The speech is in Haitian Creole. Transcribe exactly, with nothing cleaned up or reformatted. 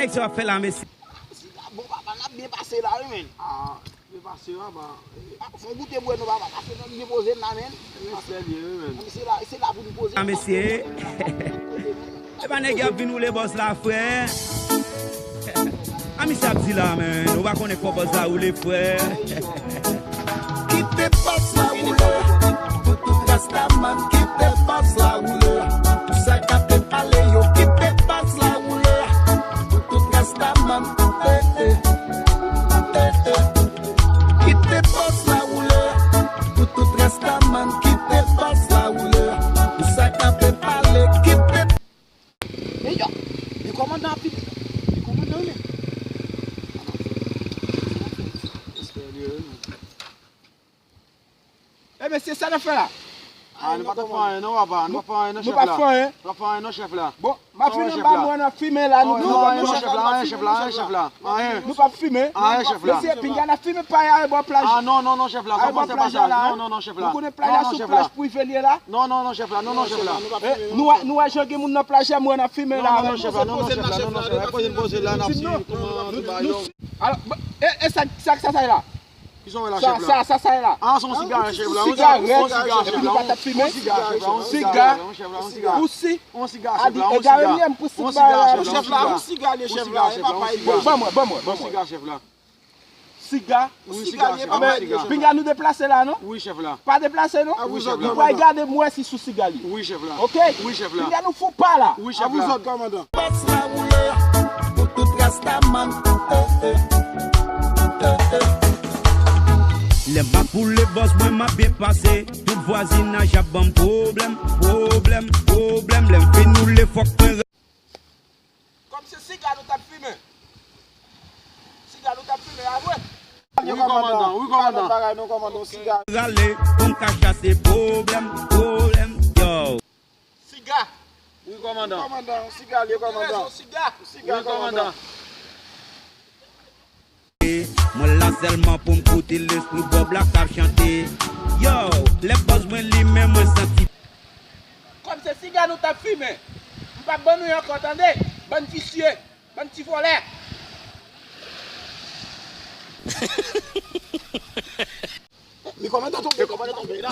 Nèg sa w ap fè la, mesye? Siga bon, papa, n ap byen pase la, wi, menn. Ah, byen pase, papa. Ah, fò w goute bwè non, papa, paske nèg byen poze n la, menn. Respè li, wi, menn. Ah, men se la, se la pou nou poze. Ah, mesye. E pa nèg y ap vin woule bòs la, frè. A misye ap di la, menn. Ou pa konnen kò bòs la woule, frè. Kite bòs la woule. Pou tout rastaman, kite bòs la woule. Pou sa k ap pale yo, kite bòs la woule. Pou tout rastaman, eh, eh, eh, eh. Kite bòs la woule. Pou tout rastaman, kite bòs la woule. Pou sa k ap pale, kite. E yo, e kòmandan ap vini. E kòmandan wi. E mesye, sa n ap fè la? Ah, nou pa t ap fè anyen non, papa. Nou pa t ap fè anyen non, chèf la. Nou pa t ap fè anyen non, chèf la. Bon, m ap vin anba mwen nan fimen la, nou. Non, non, chèf la, anyen, chèf la, anyen, chèf la. Anyen. Nou p ap fimen. Anyen, chèf la. Mesye, pinga n ap fimen pa arebò plaj. Ah, non, non, non, chèf la, sa pa se pa sa. Non, non, non, chèf la. Ou konnen plaj la sou plaj prive l ye la? Non, non, non, chèf la, non, non, chèf la. Eh, nou wè, nou wè jan gen moun nan plaj la, m wè n ap fimen la. Non, non, non, chèf la, non, non, chèf la, non, non, chèf la. Poze n poze la, n ap simen kòman nou bay yo. Alò, e, e sa, sa, sa, sa la? Kisa w wè la, chèf la? Sa, sa, sa, sa e la? Ah, se yon sigarèt, chèf la. Yon sigarèt. Yon sigarèt, chèf la. Epi nou pa t ap fimen? Yon sigarèt, chèf la. Yon siga. Yon siga, chèf la. Yon siga. Ou si? Yon siga, chèf la. Yon siga. Chèf la, yon siga li ye, chèf la. E pa pay li. Ban mwen, ban mwen, ban mwen. Yon siga, chèf la. Siga? Wi, siga, chèf la. Yon siga. Pinga nou deplase la, non? Wi, chèf la. Pa deplase, non? Wi, chèf la. Nou pral gade m wè si sou siga li. Wi, chèf la. Oke? Wi, chèf la. Pinga nou fou pa la. Wi, chèf la. Bòs la woule pou tout rastaman. Eh, eh. Eh, eh. Lè m ap woule bòs mwen, m ap byen pase. Tout vwazinaj ap ban m pwoblèm, pwoblèm, pwoblèm. Lè m fin woule, fòk mwen. Kòm se siga nou t ap fimen. Siga nou t ap fimen, a vre? Wi, kòmandan, wi, kòmandan. Bagay nou, kòmandan, siga. Rale, pou m ka chase pwoblèm, pwoblèm, yo. Siga. Wi, kòmandan. Kòmandan, siga li, kòmandan. Siga. Siga, wi, kòmandan. Mwen la sèlman pou m koute lespri Bòb la k ap chante. Yo, lè bòs mwen limen, mwen santi. Kòm se siga nou t ap fimen, m p ap ban nou ankò, tande, bann visye, bann ti vòlè. Li kòmandan tonbe, kòmandan tonbe la.